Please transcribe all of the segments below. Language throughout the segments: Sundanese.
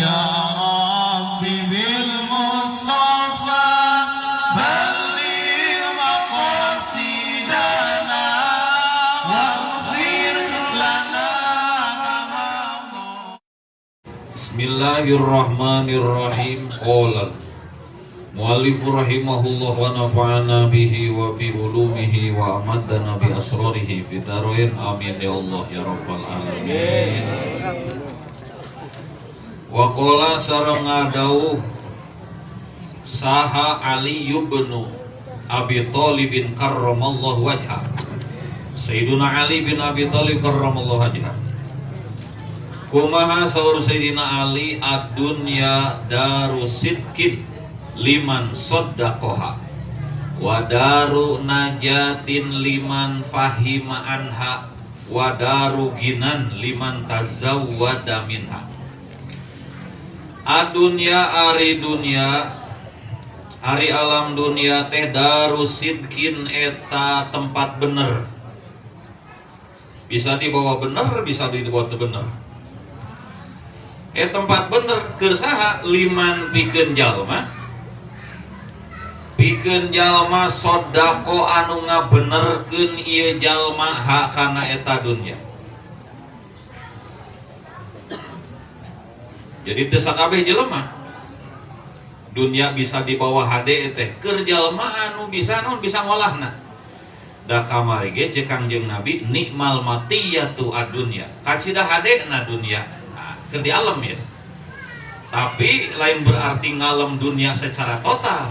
Ya Rabbi bil Mustafa balligh maqasidana waghfir lana ma madha. Bismillahirrahmanirrahim. Qala muallif rahimahullah wa nafa'ana bihi wa bi ulumihi wa amaddana bi asrarihi fid dharain. Amin ya Allah ya rabbal alamin. Wa qala sareng ngadawuh saha Ali ibn Abi Thalib karramallahu wajha. Sayyiduna Ali bin Abi Thalib karramallahu wajha. Kumaha saur Sayyidina Ali? Ad-dunya daru sidqin liman saddaqaha wa daru najatin liman fahima anha wa daru ginan liman tazawwada minha. Adunya ari dunya, ari alam dunia teh, daru sidqin eta tempat bener, bisa dibawa bener, bisa dibawa teu bener. Tempat bener keur saha? Liman pikeun jalma, pikeun jalma, sodako anu ngabenerkeun ieu jalma, ha kana eta dunya. Jadi teu sakabeh jelema dunia bisa dibawa hade teh, keur jalma anu bisa naon, bisa ngolahna. Da kamari ge cek Kangjeng Nabi, nikmal matiyatu adunya, kacida hade na dunia. Nah, keur di alam ya, tapi lain berarti ngalem dunia secara total.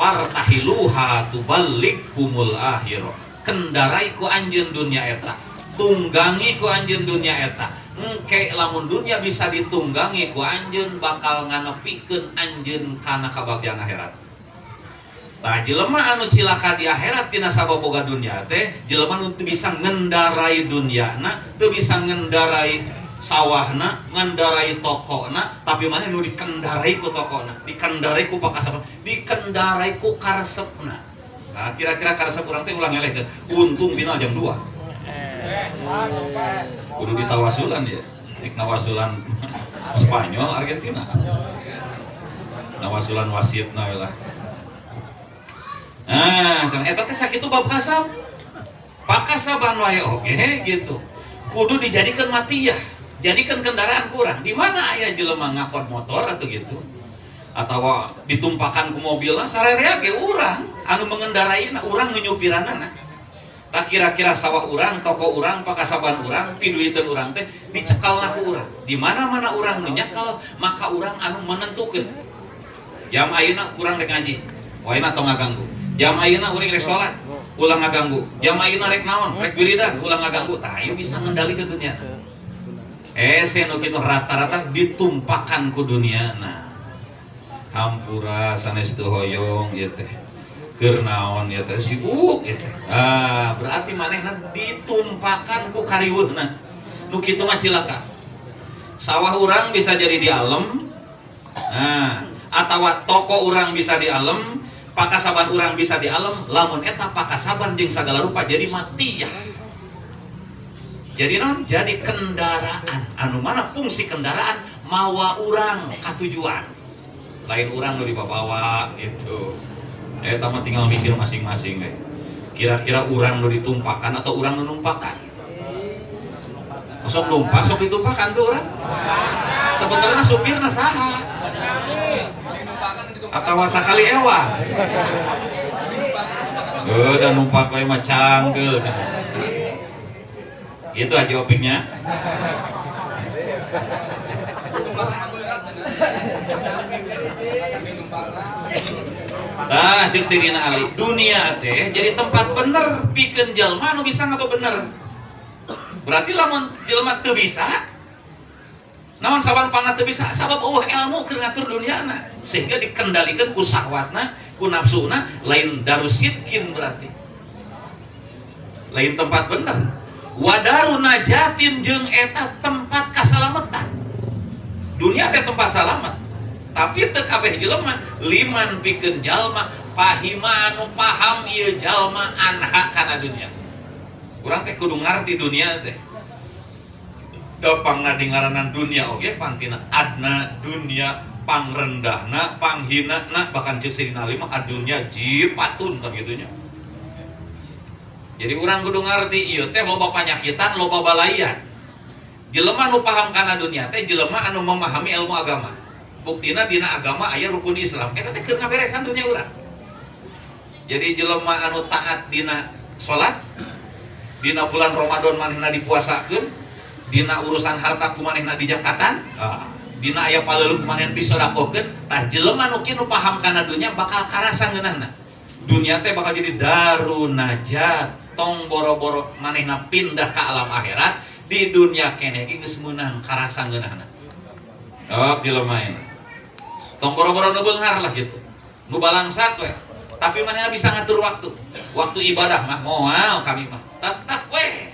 Fartahiluha tuballighkumul akhirah, kendarai ku anjeun dunia eta, tunggangi ku anjeun dunia eta. Engke lamun dunia bisa ditunggangi ku anjeun, bakal nganepikeun anjeun kana kabagjaan akhirat. Tah, jelema anu cilaka di akhirat tina sabab boga dunia teh jelema nu teu bisa ngendarai dunyana, teu bisa ngendarai sawahna, ngendarai tokona, tapi mana nu dikendarai ku tokona, dikendarai ku pakasaban, dikendarai ku karesepna. Nah, kira-kira karesep urang teh ulah ngelehkeun. Untung final jam 2. Kudu ditawasulan ya. Rek nawasulan Spanyol Argentina. Nawasulan wasitna we lah. Nah, sang eta teh sakitu bab kasab. Pakasaban wae oge gitu. Kudu dijadikan matiyah, jadikan kendaraan kurang. Di mana aya jelema ngakod motor atau gitu? Atau ditumpakan ku mobilna sarerea ge urang anu mengendarai, urang nu nyupiranana. Tak kira-kira sawah urang, toko urang, pakasaban urang, piduiteun urang teh dicekalna ku urang. Di mana-mana urang nu nyekel, maka urang anu menentukeun. Jam ayeuna kurang rek ngaji, wae tong ngaganggu. Jam ayeuna urang rek salat, ulah ngaganggu. Jam ayeuna rek naon, rek wiridan, ulah ngaganggu. Tah, ieu bisa ngendalikeun dunia. Nu kitu rata-rata ditumpakan ku dunia. Nah, hampura sanes teu hoyong ieu teh. Keur naon ieu teh, sibuk ieu teh. Ah, berarti manehna ditumpakan ku kariweuhna. Nu kitu mah cilaka. Sawah urang bisa jadi di alem. Nah, atawa toko urang bisa di alem, pakasaban urang bisa di alem, lamun eta pakasaban jeung sagala rupa jadi matiyah. Jadi naon? Jadi kendaraan. Anu mana fungsi kendaraan mawa urang ka tujuan. Lain urang nu dibawa gitu. Eta mah tinggal mikir masing-masing deh. Kira-kira urang nu ditumpakan atau urang nu numpakan? Sok numpak, sok ditumpakan tuh urang. Sebenarnya supirna saha? Atau sakali ewa? Dan numpak wae mah cangkeul. Gitu aja opiknya. Nah, cek Sayyidina Ali, dunia teh jadi tempat bener pikeun jelema anu bisa ngapa bener. Berarti lamun jelema teu bisa, naon saban pangat teu bisa? Sabab eueuh ilmu keur ngatur duniana, sehingga dikendalikan ku syahwatna, ku nafsuna, lain darusidkin berarti. Lain tempat bener. Wadaru najatin jeung eta tempat kasalamatan. Dunia teh tempat salamat. Tapi teu kabeh jelema, liman pikeun jalma pahima anu paham ieu jalma anha kana dunia. Urang teh kudu ngarti dunia teh. Da pangna dingaranan dunia oge pantina adna dunia pangrendahna, panghinana, bahkan ceuk Sayyidina Ali mah adunya jipatun kan gitunya. Jadi urang kudu ngarti ieu teh loba panyakitan, loba balaian. Jelema nu paham kana dunia teh jelema anu memahami ilmu agama. Buktina dina agama aya rukun Islam. Eta teh keur ngaberesan dunia urang. Jadi jelema anu taat dina salat, dina bulan Ramadan manehna dipuasakeun, dina urusan harta ku manehna dijakatan, dina aya paleuleuh ku manehna disodakohkeun, tah jelema nu kieu nu paham kana dunia bakal karasa ngeunahna. Dunia teh bakal jadi darun najat, tong boro-boro manehna pindah ke alam akhirat, di dunia keneh ge geus meunang karasa ngeunahna. Oh, jelema ieu. Tong boro-boro nu beunghar lah gitu. Nu balangsak we. Tapi manehna bisa ngatur waktu. Waktu ibadah mah moal kami mah. Tetap we.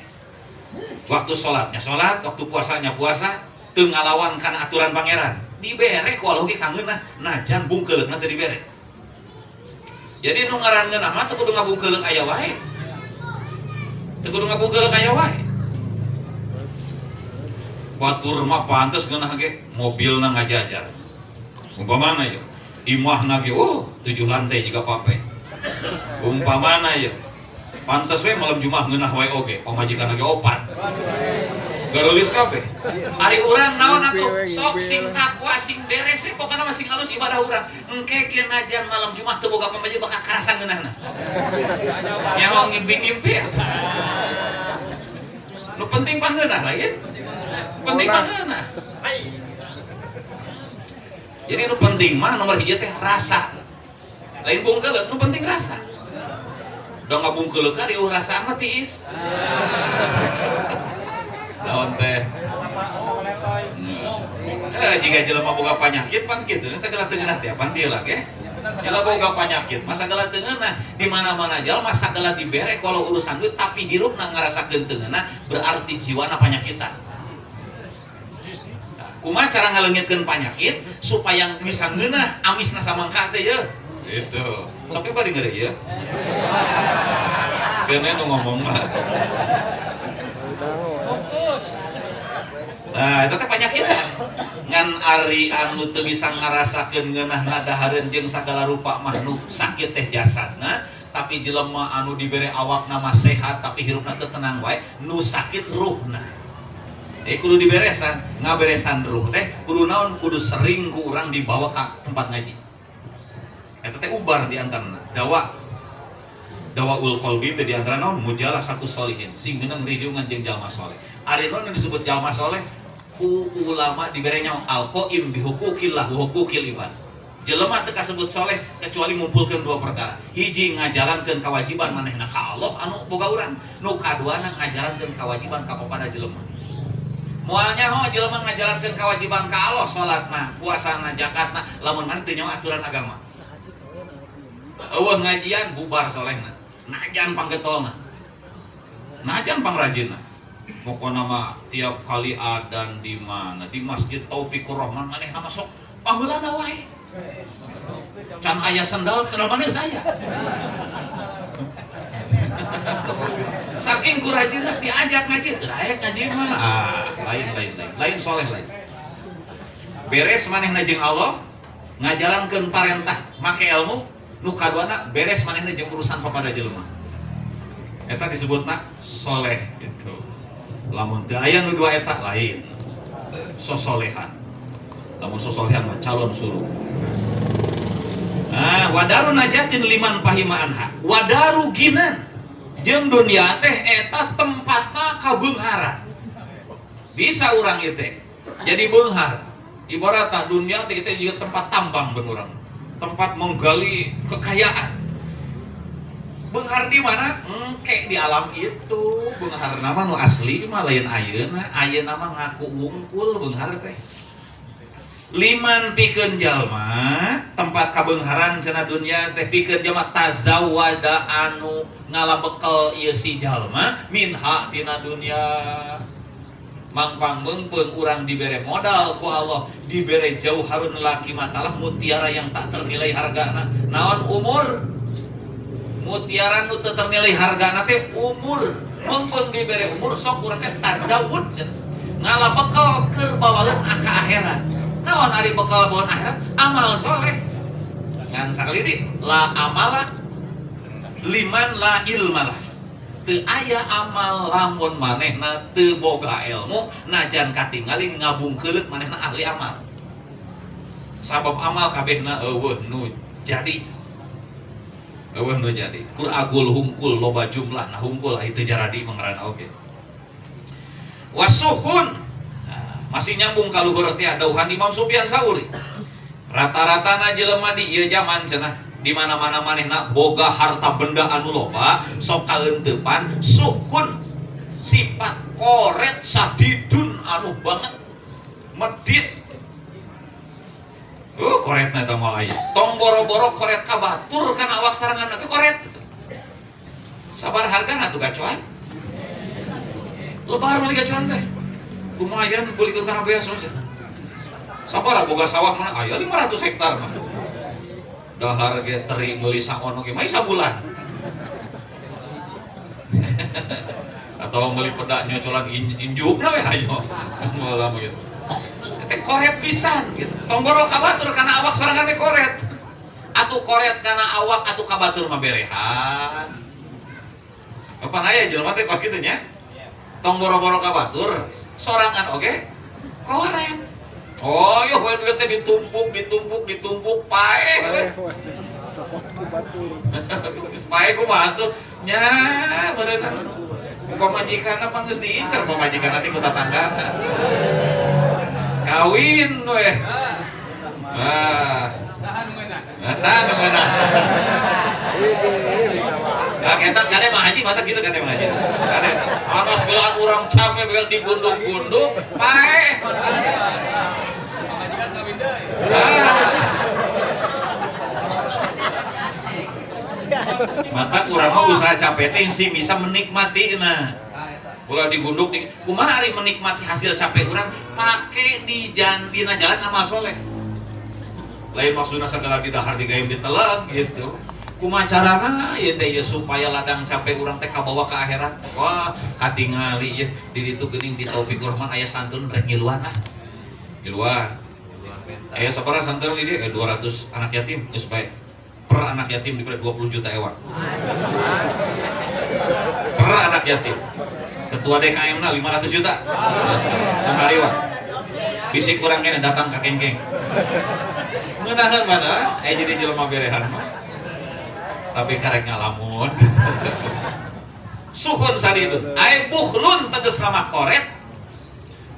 Waktu sholatnya sholat, waktu puasanya puasa, teu ngalawan kana aturan pangeran. Dibere ku Allah ge kangeunah, najan bungkeuleukna teu dibere. Jadi nu ngaran ngeunah mah teu kudu ngabungkeuleuk aya wae. Teu kudu ngabungkeuleuk aya wae. Batur mah pantes ngeunah ge mobilna ngajajar. Umpamana ya, imahna ge oh 7 lantai jiga pape. Umpamana ya, pantes we malam Jumat ngeunah wae oge, pamajikan ge opat. Garulis kabeh. Ari urang naon atuh? Sok sing takwa sing beres we pokona mah sing halus ibadah urang. Engke ge najan malam Jumat teu boga pamajikan bakal karasa ngeunahna. Nyaho ngimpi-ngimpi. Nu penting pan ngeunah lain. Penting pan ngeunah. Jadi nu penting mah nomor hiji teh rasa. Lain bungkeuleuk, nu penting rasa. Da ngabungkeuleuk ka riuh rasaan mah tiis. Naon teh? Jika jelema boga panyakit pan kitu teh geula teu ngeunah teh pan dieu lah ge. Jelema boga panyakit, masa geula teu ngeunah di mana-mana jelema sagala dibere kalau urusan duit tapi hirupna ngarasakeun teu ngeunah berarti jiwana panyakitan. Nah, kumaha cara ngaleungitkeun panyakit supaya bisa ngeunah amisna samangka teh ye? Gitu. Sok bari ngeureuh ye. Keun nu ngomong mah. Nah, itu teh panyakitan. Ngan ari anu teu bisa ngarasakeun ngeunahna dahareun jeung sagala rupa makhluk sakit teh jasadna, tapi jelema anu dibere awakna mah sehat tapi hirupna teu tenang wae, nu sakit ruhna. Kudu diberesan, ngaberesan ruh teh kudu naon? Kudu sering ku urang dibawa ka tempat ngaji. Eta teh ubar di antarana. Dawa ul qalbi teh di antara naon? Mujalah satu solihin, sing geunang riungan jeung jalma soleh. Ari naon yang disebut jalma soleh? Ku ulama dibere nyawa al-qaim bihuquqillah wa huquqil ibad. Jelema teu kasebut soleh kecuali ngumpulkeun dua perkara. Hiji ngajalankeun kewajiban manehna ka Allah anu boga urang, nu kaduana ngajalankeun kewajiban ka papada jelema. Moal nyaho jelema ngajalankeun kewajiban ka Allah salatna, puasana, zakatna, lamun maneh teu nyaho aturan agama. Eueuh ngajian bubar solehna, najan panggetolna, najan pangrajinna. Pokona mah tiap kali adan di mana di Masjid Taufiqur Rahman manehna masuk pangheulana wae. Can aya sendal, sendal maneh saya. Saking ku rajinna diajak ngaji, teu aya ngaji mah. Ah, lain lain lain, lain soleh lain. Beres manehna jeung Allah, ngajalankeun parentah make ilmu, nu kaduana beres manehna jeung urusan papada jelema. Eta disebutna soleh gitu. Lamun teu aya nu dua eta lain. Sosolehan. Lamun sosolehan mah calon suruh. Nah, wadaru najatin liman pahima anha. Wadaru ginan. Jeung dunia teh eta tempatna kabeungharan. Bisa urang ieu teh jadi beunghar. Ibaratna dunia teh kita juga tempat tambang ben urang. Tempat menggali kekayaan. Beunghar di mana? Engke di alam itu. Beunghar nama nu asli mah lain ayeuna. Ayeuna mah ngaku wungkul beunghar teh. Liman pikeun jalma tempat kabeungharan cenah dunia teh pikeun jalma tazawwada anu ngalabekel ieu si jalma minha tina dunia. Mangpang meungpeung urang dibere modal ku Allah, dibere jauharun laki matalah mutiara yang tak ternilai hargana. Naon umur? Mutiara nu teu ternilai hargana teh umur. Meungpeung dibere umur sok urang teh tazawwud cenah. Ngala bekal keur bawaeun ka akhirat. Naon ari bekal bawaeun akhirat? Amal soleh. Ngan sakali di la amala liman la ilmalah. Teu aya amal lamun manehna teu boga ilmu, najan katingali ngabungkeuleuk manehna ahli amal. Sabab amal kabehna eueuh nu jadi. Eueuh nu jadi. Kur agul hungkul loba jumlah nah hungkul itu jaradi mangaranna oge. Wasuhun. Nah, masih nyambung ka luhur teh dauhan Imam Sufyan Sauri. Rata-ratana jelema di ieu zaman cenah di mana-mana manehna boga harta benda anu loba sok kaeuntepan sukun sifat koret sadidun anu banget medit. Koretna eta moal aya. Tong boro-boro koret ka batur kana awak sarangan atuh koret. Sabar hargana atuh gacoan. Lebar meuli gacoan teh. Lumayan beulikeun kana beas mah cenah. Sabar boga sawah mana aya 500 hektar mah. Dahar ge teri meuli sakono ge mah sabulan. Atau meuli pedak nyocolan injukna we hayo. Moal gitu. Teh koret pisan gitu. Tong boro ka batur kana awak sorangan teh koret. Atuh koret kana awak atuh ka batur mah berehan. Kapan aya jelema teh kos kitu nya? Tong boro-boro ka batur sorangan oge koret. Oh, yo we duit teh ditumpuk, ditumpuk, ditumpuk paeh we. Geus paeh kumaha atuh? Nya beureunan. Ku pamajikanna pan geus diincer pamajikanna teh ku tatanggana. Kawin we. Ah. Nah, saha nu ngeunah? Nah, eta kade mah haji mata kitu kade mah haji. Kade. Anos bilangan urang capek begal digunduk-gunduk, paeh. Mata kurang mah usaha capek teh sih bisa menikmati nah. Ulah digunduk di kumaha ari menikmati hasil capek urang pake di dina jalan amal soleh. Lain maksudna segala didahar digaim diteleg gitu. Kumaha carana ieu teh ieu supaya ladang capek urang teh kabawa ka akhirat. Wah, katingali ieu di ditu geuning di Taufikur Rahman aya santun rek ngiluan ah. Ngiluan. Aya sabaraha santun di dieu? 200 anak yatim geus bae. Per anak yatim diberi 20 juta ewa. Per anak yatim. Ketua DKM na 500 juta. Hariwa. Bisi kurang kene datang ka kengkeng. Ngeunaheun mana? Jadi jelema berehan mah. Tapi karek ngalamun. Suhun sadidun. Ai bukhlun tegas nama koret.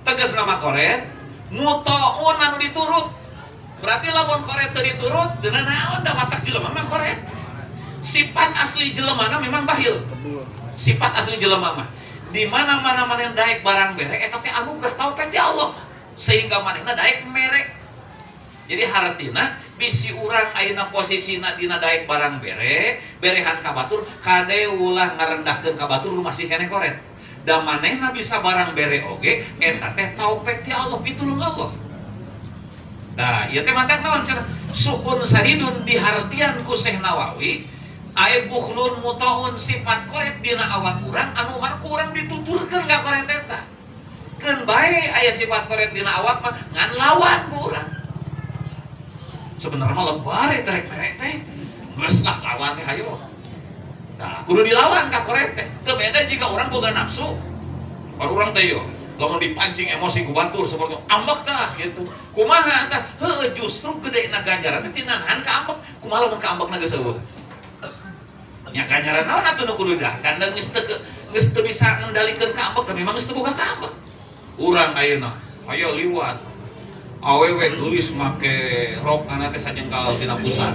Tegas nama koret. Mutoun anu diturut. Berarti lamun koret teu diturut, dina naon da watak jelema mah koret. Sifat asli jelema na memang bahil. Sifat asli jelema mah. Di mana-mana manehna daek barang bere eta teh anugerah taufik ti Allah. Sehingga manehna daek mere. Jadi hartina bisi urang ayeuna posisina dina daek barang bere, berehan ka batur, kade ulah ngarendahkeun ka batur masih keneh koret. Da manehna bisa barang bere oge eta teh taufik ti Allah, pitulung Allah. Nah, ieu teh mantak naon cenah? Sukun saridun dihartian ku Syekh Nawawi, ai bukhlun mutaun sifat koret dina awak urang anu mah ku urang dituturkeun ka koret eta. Keun bae aya sifat koret dina awak mah ngan lawan ku urang. Sebenarnya mah lebar eta rek mere teh. Geus lah lawan teh hayo. Nah, kudu dilawan ka koret teh. Teu beda jika urang boga nafsu. Baru urang teh yo lamun dipancing emosi ku batur seperti ambek tah gitu. Kumaha tah? Heueuh justru gedena ganjaran teh tina nahan ka ambek. Kumaha lamun ka ambekna geus eueuh? Nya ganjaran naon atuh nu kudu didahkan da geus teu bisa ngendalikeun ka ambek da memang geus teu boga ka ambek. Urang ayeuna aya liwat. Awewe geulis make rok kana teh sajengkal tina pusat.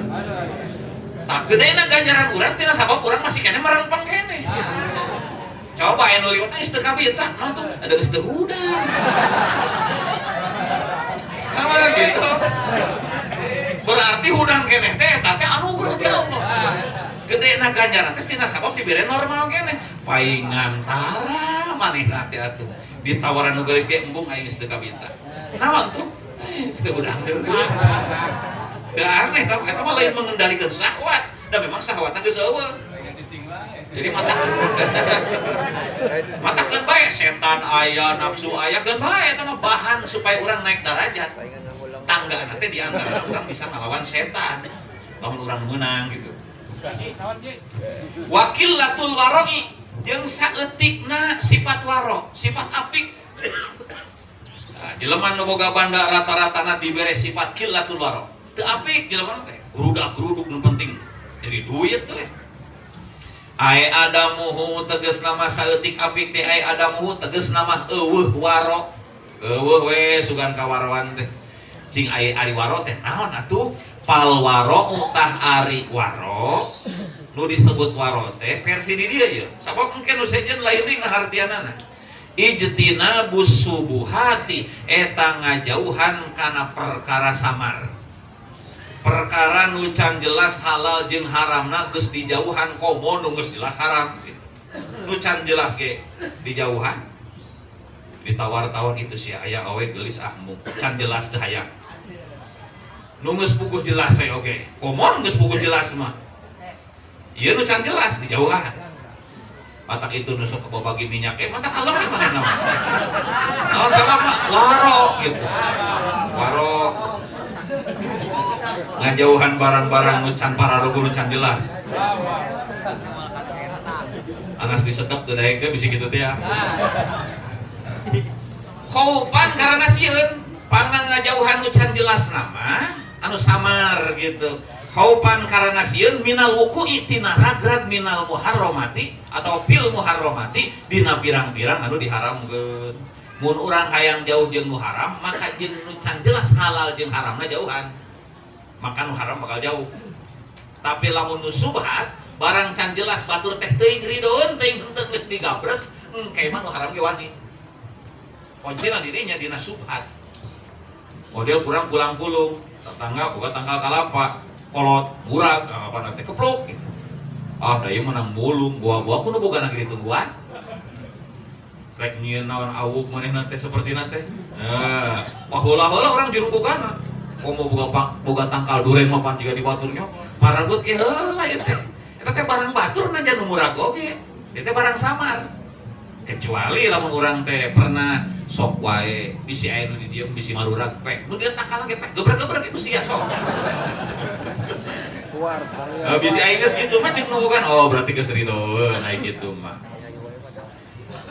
Tah gedena ganjaran urang tina sabab urang masih keneh merempeng keneh. Coba anu liwat geus teu kabita, naon tuh? Ada geus teu hudang. Nah, gitu. Berarti hudang keneh teh eta teh anugerah ti Allah. Gedena ganjaran teh tina sabab dibere normal keneh. Paingan tara manehna teh atuh. Ditawaran nu geulis ge embung aing geus teu kabita. Naon tuh? Geus teu hudang deui. Teu aneh tah eta mah lain mengendalikan syahwat. Da memang syahwatna geus eueuh. Jadi mata mata keun bae setan aya, nafsu aya, keun bae eta mah bahan supaya urang naik derajat. Tangga nanti di antara urang bisa ngelawan setan. Lamun urang menang gitu. Wa qillatul waroi jeung saeutikna sifat waro, sifat apik. Nah, jelema nu boga banda rata-ratana dibere sifat qillatul waro. Teu apik jelema teh, gerudak-geruduk nu penting. Jadi duit tuh. Ai adamuhu tegas nama saeutik apik teh ai adamuhu tegas nama euweuh waro. Euweuh we sugan kawaroan teh. Cing ai ari waro teh naon atuh? Pal waro tah ari waro nu disebut waro teh versi di dieu ye. Sabab mungkin nu sejen lain deui ngahartianana. Ijtinabus subuhati eta ngajauhan kana perkara samar. Perkara nu can jelas halal jeung haramna geus dijauhan komo nu geus jelas haram gitu. Nu can jelas ge dijauhan. Ditawar-tawar itu sih aya awe geulis ah mung can jelas teu hayang. Nu geus puguh jelas we oge. Komo nu geus puguh jelas mah. Ieu nu can jelas dijauhan. Matak itu nu sok bagi minyak matak kalem manehna mah. Naon sababna? Waro gitu. Waro ngajauhan barang-barang nu can pararugu nu can jelas. Anas disedep teu daek teh bisi kitu teh ya. Khaupan karena sieun pangna ngajauhan nu can jelas nama anu samar gitu. Khaupan karena sieun minal wuqu'i tina ragrag minal muharramati atau fil muharramati dina pirang-pirang anu diharamkeun. Mun urang hayang jauh jeung nu haram maka jeung nu can jelas halal jeung haramna jauhan. Maka nu haram bakal jauh. Tapi lamun nu subhat barang can jelas batur teh teuing ridoeun teuing henteu geus digabres engke mah nu haram ge wani. Kuncina dirinya dina subhat. Model kurang pulang-pulung, tetangga boga tangkal kalapa, kolot, murag, apa nanti keplok gitu. Ah, da ieu menang mulung, buah-buah kudu boga lagi ditungguan. Rek nyieun naon awuk manehna teh seperti teh. Nah, paheula-heula urang jero bogana. Komo boga tangkal duren mah pan jiga di baturnya, paragut ge heula ieu teh. Eta teh barang batur najan nu murag oge. Ieu teh barang samar. Kecuali lamun urang teh pernah sok wae bisi aya nu di dieu bisi marurag pek. Nu dia tangkal ge pek gebrek-gebrek itu sia sok. Keluar Eh, bisi aing geus kitu mah ceuk nu kan oh berarti geus ridoeun aya kitu mah.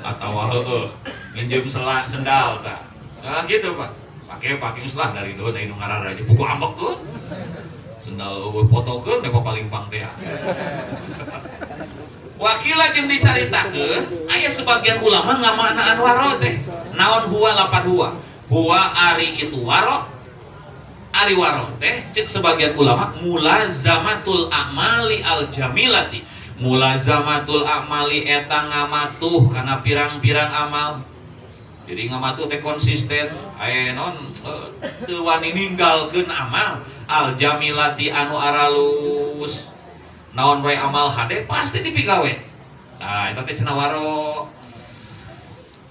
Atawa heueuh nginjem sendal tah. Nah gitu Pak. Pake pake geus lah dari doeun aya nu ngararaja buku ambek tuh. Sendal eueuh fotokeun we paling pang teh. Wakila jeung dicaritakeun aya sebagian ulama ngamaknaan waro teh. Naon huwa lapan huwa. Huwa ari itu waro. Ari waro teh cek sebagian ulama mulazamatul a'mali al jamilati. Mulazamatul a'mali eta ngamatuh kana pirang-pirang amal. Jadi ngamatuh teh konsisten aya non teu wani ninggalkeun amal al jamilati anu aralus. Naon wae amal hade pasti dipigawe. Nah, eta teh cenah waro.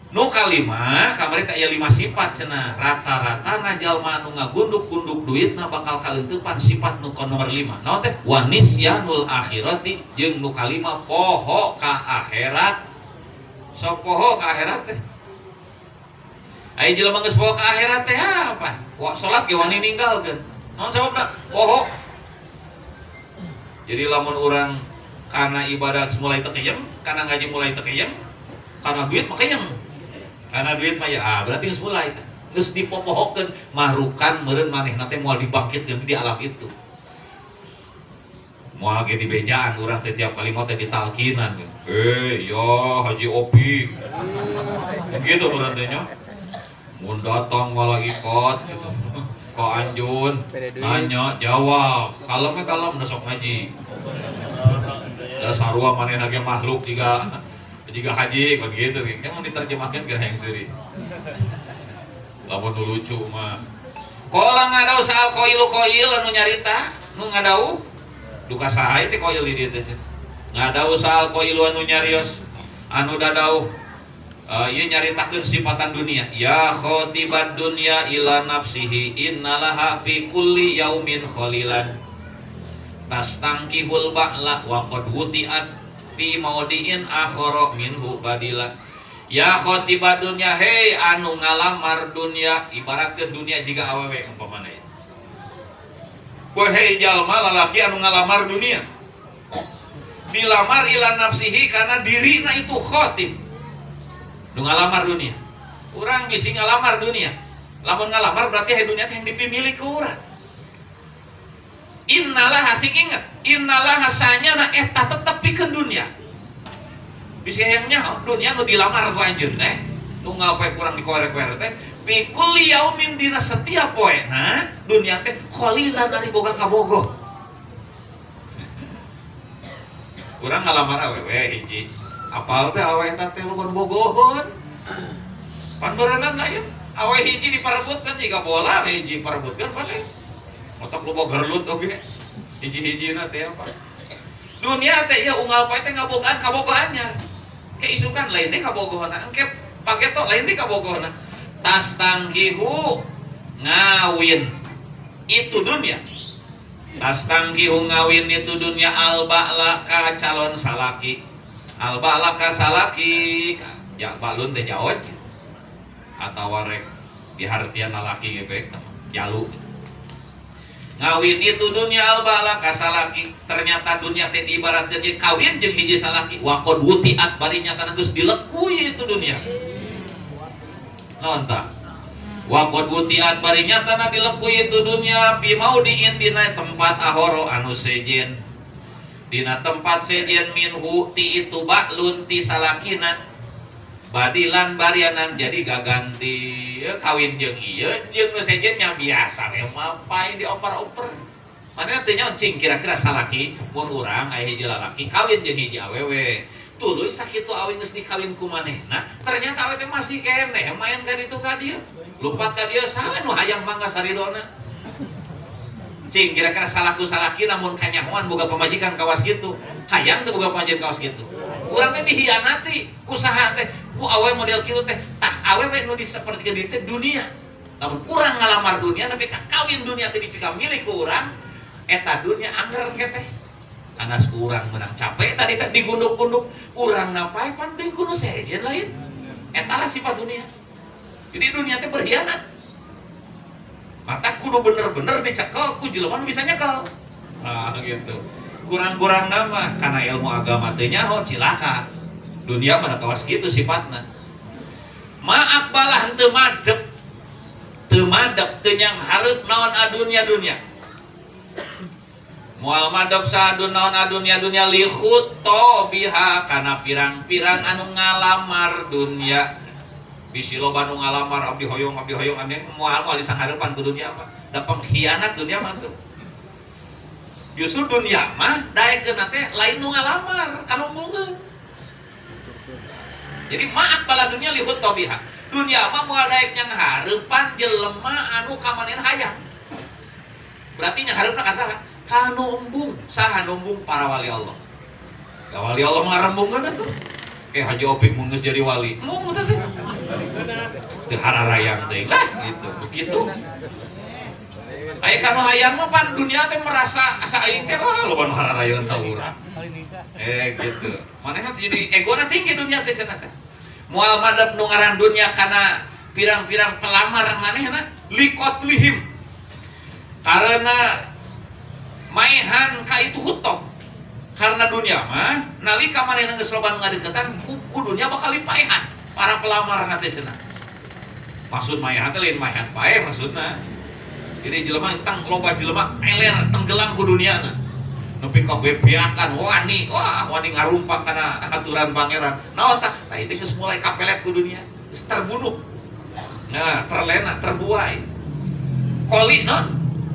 Nu kalima, kamari teh aya 5 sifat cenah. Rata-rata na jalma anu ngagunduk-gunduk duitna bakal kaeuntepan sifat nu ka nomor 5. Naon teh? Wanisyanul akhirati jeung nu kalima poho ka akhirat. Sok poho ka akhirat teh. Aya jelema geus poho ka akhirat teh apa? Wa salat ge wani ninggalkeun. Naon sababna? Poho. Jadi lamun urang karena ibadah mulai teu keyem, karena ngaji mulai teu keyem, karena duit mah keyem. Karena duit mah ya berarti geus mulai teh. Geus dipopohokeun mahrukan meureun manehna teh moal dibangkitkeun di alam itu. Moal ge dibejaan urang teh tiap kali mau teh ditalkinan. Ya Haji Opi. Gitu urang teh nya. Mun datang malaikat gitu. Kok anjun nanya jawab kalemnya kalem udah sok ngaji da sarua manehna ge makhluk jiga haji kan gitu kan mau diterjemahkan ke yang seri lamun nu lucu mah qala ngadau saal qailu qail anu nyarita nu ngadau duka saha teh qail di dieu teh ngadau saal qailu anu nyarios anu dadau. Ieu nyaritakeun sifatan dunia ya khatibat dunya ila nafsihi innalaha fi kulli yaumin khalilan tastangkihul ba'la wa qad wuti'at Fi maudiin akhara minhu badila. Ya khotiba dunya, hei anu ngalamar dunya, ibaratkeun dunia jiga awewe umpamana ya. Wahai jalma lalaki anu ngalamar dunia, dilamar ila nafsihi karena dirina itu khotib nu ngalamar dunia. Urang bisi ngalamar dunia, lamun ngalamar berarti hai dunia teh yang dipimilih ku urang. Innalah sing inget, innalah sanyana eta tetep pikeun dunia. Bisi hayang nyaho dunia nu dilamar ku anjeun teh, nu ngapae kurang dikoere-koere teh, fi kulli yaumin dina setiap poena dunia teh khalilan ari boga kabogoh. Urang ngalamar awewe hiji, apal teh awewe eta teh luhur bogohon. Pan beureunan lain, awe hiji diparebutkeun jiga bola hiji parebutkeun pan lain. Otak loba gerlut oge. Hiji-hijina teh apa? Dunia teh ieu unggal poe teh ngabogaan kabogohannya. Ke isukan lain deui kabogohna, engke pageto lain deui kabogohna. Tas tangkihu ngawin itu dunia. Tas tangkihu ngawin itu dunia alba'la ka calon salaki. Alba'la ka salaki, ya balun teh jaoj atawa rek dihartian lalaki ge bae jalu. Ngawin itu dunia alba'la ka salaki. Ternyata dunia teh diibaratkeun jeung kawin jeung hiji salaki. Wa qad wutiat bari nyatana geus dilekui itu dunia. Naon tah? Wa qad wutiat bari nyatana dilekui itu dunia fi maudiin dina tempat ahoro anu sejen. Dina tempat sejen minhu ti itu ba'lun ti salakina. Badilan barianan jadi gaganti kawin jeung ieu jeung nu sejennya biasa we mapai dioper-oper. Manehna teu nyaho cing kira-kira salaki mun urang aya hiji lalaki kawin jeung hiji awewe. Tuluy sakitu awe geus dikawin ku manehna, ternyata awe teh masih keneh main ka ditu ka dieu. Lumpat ka dieu saha nu hayang mangga saridona. Cing kira-kira salaku salaki namun kanyahoan boga pamajikan kawas kitu. Hayang teu boga pamajikan kawas kitu. Urang teh dihianati ku saha teh ku awe model kitu teh. Tah awe we nu disapertikeun dieu teh dunia. Lamun urang ngalamar dunia nepi ka kawin dunia teh dipika milik ku urang, eta dunia angger ke teh. Anas ku urang menang capek tadi teh digunduk-gunduk, urang napae pan deui kudu sejen lain. Eta lah sifat dunia. Jadi dunia teh berkhianat. Mata kudu bener-bener dicekel ku jelema nu bisa nyekel. Nah, gitu. Kurang-kurang nama karena ilmu agama teh nyaho cilaka. Dunia mana kawas gitu sifatna. Maak balah teu madep. Teu madep teu nyang hareup naon adunya dunia. Moal madep saadun naon adunya dunia li khutto biha kana pirang-pirang anu ngalamar dunia. Bisi loba nu ngalamar abdi hoyong abdi moal moal disanghareupan ku dunia mah. Da pengkhianat dunia mah tuh. Justru dunia mah daekeun teh lain nu ngalamar kanu embungeun. Jadi maaf bala dunia li khutto biha. Dunia mah moal daek nyanghareupan jelema anu kamanehna hayang. Berarti nyanghareupna ka saha? Kanu embung. Saha nu embung? Para wali Allah. Da wali Allah mah ngarembungeun atuh. Haji Opik mun geus jadi wali. Embung teh. Teu hararayang teuing lah gitu. Begitu. Aya kanu hayang mah pan dunia teh merasa asa aing teh wah loba nu hararayeun ka urang. Gitu. Manehna jadi egona tinggi dunia teh cenah teh. Moal madep nu ngaran dunia kana pirang-pirang pelamar manehna liqatlihim. Karena maehan ka itu hutok. Karena dunia mah nalika manehna geus loba nu ngadeukeutan ku dunia bakal dipaehan para pelamar teh cenah. Maksud maehan teh lain maehan paeh maksudna. Jadi jelema tang loba jelema eler tenggelam ku duniana. Nepi ka bebeakan wani, wah wani ngarumpak kana aturan pangeran. Naon tah? Tah itu geus mulai kapelet ku dunia, geus terbunuh. Nah, terlena, terbuai. Koli non,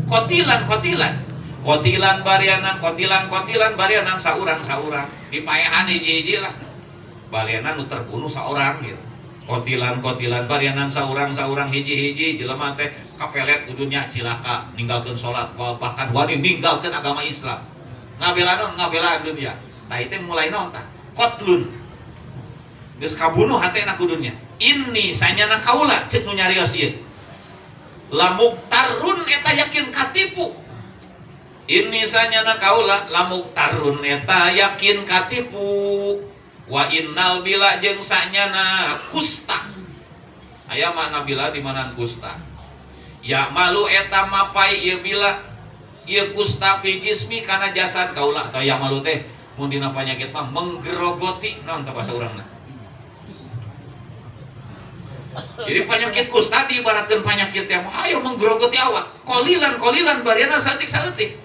kotilan kotilan. Kotilan barianan, kotilan kotilan barianan saurang-saurang. Dipaehan hiji-hiji lah. Barianan nu terbunuh saurang gitu. Kotilan kotilan barianan saurang-saurang hiji-hiji jelema teh kapelet ku dunia cilaka, ninggalkeun salat, bahkan wani ninggalkeun agama Islam. Ngabelaan ngabelaan dunia. Tah itu mulai naon tah? Kotlun. Geus kabunuh hatena ku dunia. Ini sanyana kaula ceuk nu nyarios ieu. Lamuk tarun eta yakin katipu. Ini sanyana kaula lamuktarun eta yakin katipu wa innal bila jeung sanyana kusta. Aya makna bila di mana kusta. Ya malu eta mapai ieu bila ieu kusta fi jismi kana jasad kaula tah ya malu teh mun dina panyakit mah menggerogoti naon tah bahasa urangna. Jadi penyakit kusta diibaratkan penyakit yang ayo menggerogoti awak. Kolilan kolilan bariana saeutik-saeutik.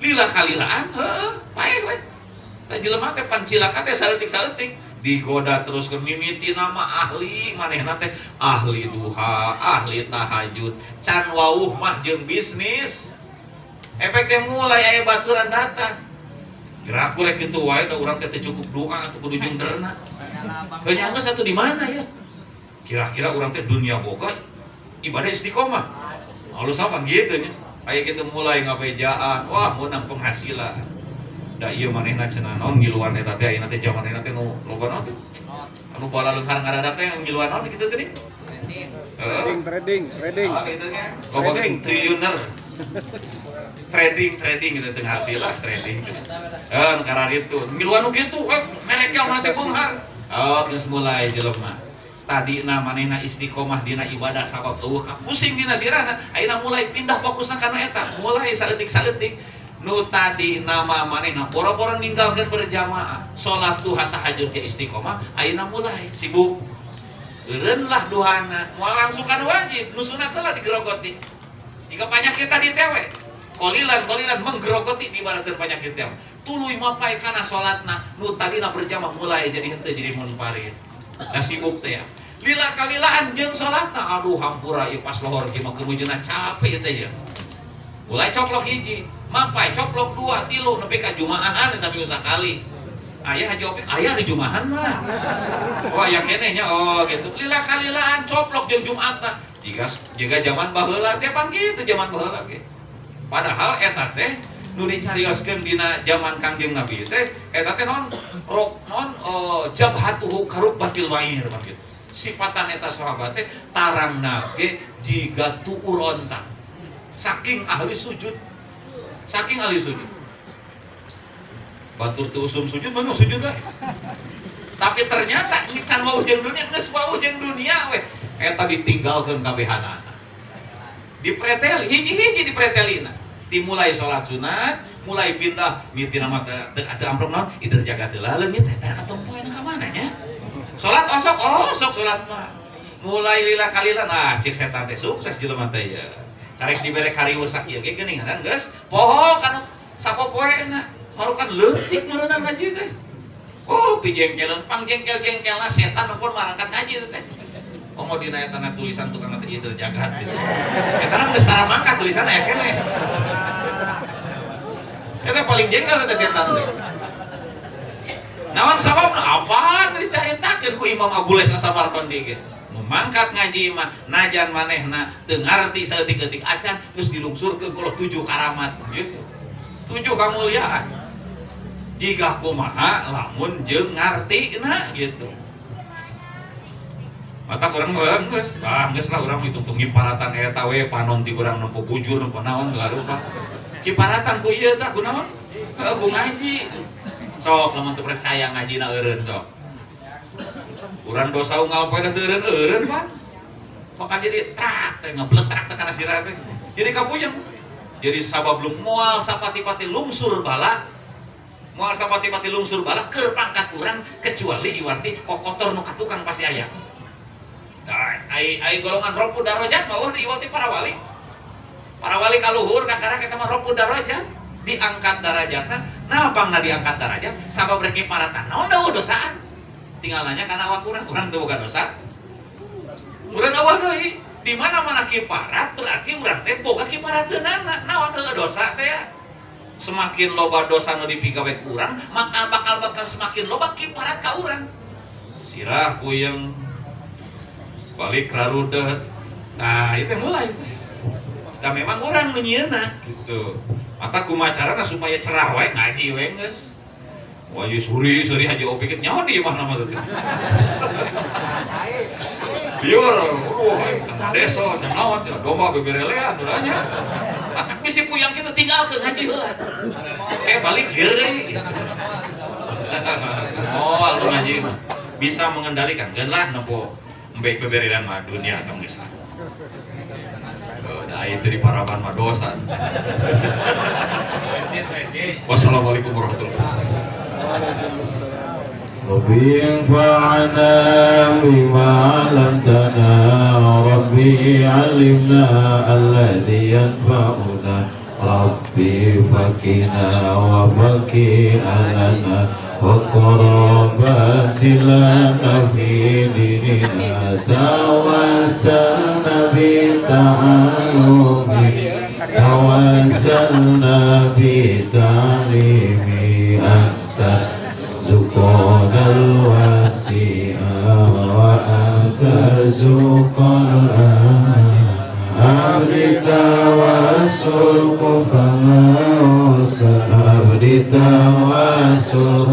Lila kalilaan, heeh, paeh we. Tah jelema teh pan cilaka teh saeutik-saeutik digoda terus ke mimiti nama ahli manehna teh ahli duha, ahli tahajud, can wauh mah jeung bisnis. Efek teh mulai aya baturan datang. Kira aku rek kitu wae da urang teh teu cukup doa atuh kudu jeung derna. Heuh nya geus atuh di mana ya? Kira-kira urang teh dunia boga ibadah istiqomah. Lalu sama gitu nya. Aya kitu mulai ngabejaan, wah menang penghasilan. Da ieu manehna cenah naon ngiluan eta teh ayeuna teh jaman ayeuna teh nu loba naon teh? Anu balaleunghar ngaradak teh ngiluan naon kitu teh? Trading, trading, trading. Oh, gitu nya. Loba triliuner. Trading, trading gitu teu ngarti lah trading. Eh, nu kararitu. Ngiluan nu kitu, mereka mah teh beunghar. Oh, geus mulai jelema. Tadina manehna istiqomah dina ibadah sabab eueuh pusing dina sirahna, ayeuna mulai pindah fokusna kana eta, mulai saeutik-saeutik. Nu tadi nama manehna boro-boro ninggalkeun berjamaah, salat duha tahajud ge istiqomah, ayeuna mulai sibuk. Eureun lah duhana, moal langsung kana wajib, nu sunat lah digerogoti. Jika penyakit tadi teh we, kolilan kolilan menggerogoti diibaratkeun penyakit teh. Tuluy mapai kana salatna, nu tadina berjamaah mulai jadi henteu jadi munfarid. Nah sibuk teh ya. Lila kalilaan jeung salatna, aduh hampura ieu pas lohor kieu mah keur mujuna capek ieu teh ya. Mulai coplok hiji, mapai coplok dua, tilu nepi ka jumaahan saminggu sakali. Aya Haji Opik, aya di jumahan mah. Oh aya keneh nya, oh gitu. Lila kalilaan coplok jeung Jumatna. Jiga zaman baheula teh pan kitu zaman baheula ge. Padahal eta teh nu dicarioskeun dina zaman Kangjeng Nabi teh eta teh non rok non jabhatuhu karukbatil wa'ir mah gitu. Sifatan eta sahabat teh tarangna ge jiga tuur onta. Saking ahli sujud. Saking ahli sujud. Batur teu usum sujud mah sujud we. Tapi ternyata can wauh jeung dunia geus wauh jeung dunia we. Eta ditinggalkeun kabehanana. Dipreteli hiji-hiji dipretelina. Dimulai sholat sunat, mulai pindah miti nama teu amplop naon, ieu jaga teu leungit eta katempo eta ka mana nya? Salat osok, osok salat mah. Mulai lila kalila, nah cek setan teh sukses jelema teh ya. Karek dibere kariweuh sakieu ge geuningan geus poho kanu sapopoena. Marukan leutik meureunna ngaji teh. Oh, pijengkeleun pangjengkel-jengkelna setan pun marangkat ngaji teh. Komo dina eta na tulisan tukang teh ieu jagat gitu. Eta mah geus tara mangkat tulisan aya keneh. Eta paling jengkel eta setan teh. Naon sababna? Apaan dicaritakeun ku Imam Abu Lais As-Samarqandi ge. Nu mangkat ngaji mah najan manehna teu ngarti saeutik-eutik acan geus dilungsurkeun ku 7 karamat gitu. 7 kamuliaan. Jika kumaha lamun jeung ngartina gitu. Mata kurang geus, ah geus lah urang hitung-hitung ngiparatan eta we panon ti urang nempo bujur nempo naon gelar rupa. Ciparatan ku ieu tah kunaon? Heuh ku ngaji. Sok lamun teu percaya ngajina eureun sok. Urang dosa unggal poe teu eureun-eureun pan. Maka jadi trak teh ngebletrak teh kana sirah teh. Jadi kapuyeng. Jadi sabab lu moal sapati-pati lungsur bala. Moal sapati-pati lungsur bala keur pangkat urang kecuali iwarti kokotor nu katukang pasti aya. Nah, ai golongan rofu darajat mah eueuh iwati para wali. Para wali kaluhur kakara eta mah rofu darajat diangkat darajatna. Nah, pangna diangkat darajat sabab rek ngiparatan naon da dosaan. Tinggal nanya kana awak urang, urang teu boga dosa. Urang awah deui. Di mana-mana kiparat berarti urang teh boga kiparateunana. Naon heueuh dosa teh ya. Semakin loba dosa nu dipigawe ku urang, maka bakal semakin loba kiparat ka urang. Sirah puyeng balik rarudet. Nah, itu mulai. Dan memang orang nu nyieunna gitu. Mata kumaha carana supaya cerah wae ngaji we geus. Wah, ieu suri Haji Opik nyaho di imah nama teh. Biur, aduh, cenah desa, cenah naon, cenah domba beberelean urangnya. Maka bisi puyang kita tinggalkeun ngaji heula. Eh, balik geur deui. Oh, lu ngaji mah bisa mengendalikan. Geun lah nempo embe beberian mah dunia tong geus lah. Oh, nah itu di paraban mah dosa. Wassalamualaikum warahmatullahi wabarakatuh. Waalaikumsalam. ربي انفعنا بما علمتنا، ربي علمنا الذي ينفعنا، ربي فكنا وفكي أهلنا وقرابات لنا في ديننا. توسلنا بتعلم، توسلنا بتعليم، أنت ترزقنا الواسع وأنت ترزق الأمان. أبدي توسل فما وصل، أبدي توسل.